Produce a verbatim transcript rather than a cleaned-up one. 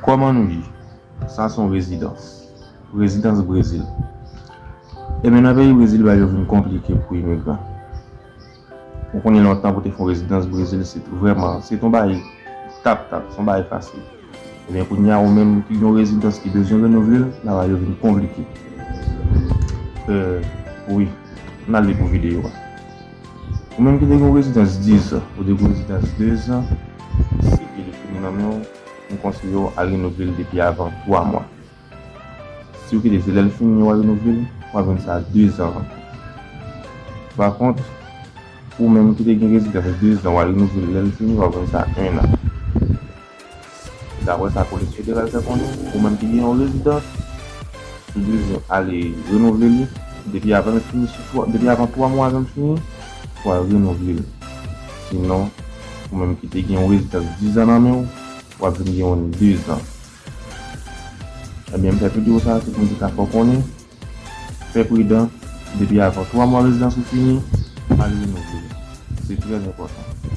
Kòman nou ye? Sa se yon rezidans. Rezidans Brezil. Ebyen, nan peyi Brezil, bagay yo vin konplike pou imigran. Ou konnen lontan pou te fè yon rezidans Brezil, se vrèman, se t on bagay tap tap, se yon bagay fasil. Ebyen, kounye a, ou menm ki gen yon rezidans ki bezwen renouvle l, bagay yo vin konplike. Euh, wi, n ale pou videyo a. Ou menm ki te gen yon rezidans diz an, ou te gen yon rezidans de zan, si ke li fini nan men w, m konseye w al renouvle l depi avan twa mwa. Si w kite se lè l fini, w al renouvle l, w ap jwenn sa de zan ankò. Pa kont, ou menm ki te gen rezidans de zan, w al renouvle l lè l fini, w ap jwenn sa en an. Daprè sa Polis Federal fè konnen, ou menm ki gen yon rezidans, si w bezwen ale renouvle li, depi avan l fini, sou twa, depi avan twa mwa janm fini, w al renouvle l. Sinon, ou menm ki te gen yon rezidans diz an nan men w, w ap vin gen yon de zan. Ebyen, m fè videyo sa a, se pou m te ka fè w konnen, fè pridan, depi avan twa mwa rezidans ou fini, al renouvle. Se trè enpòtan.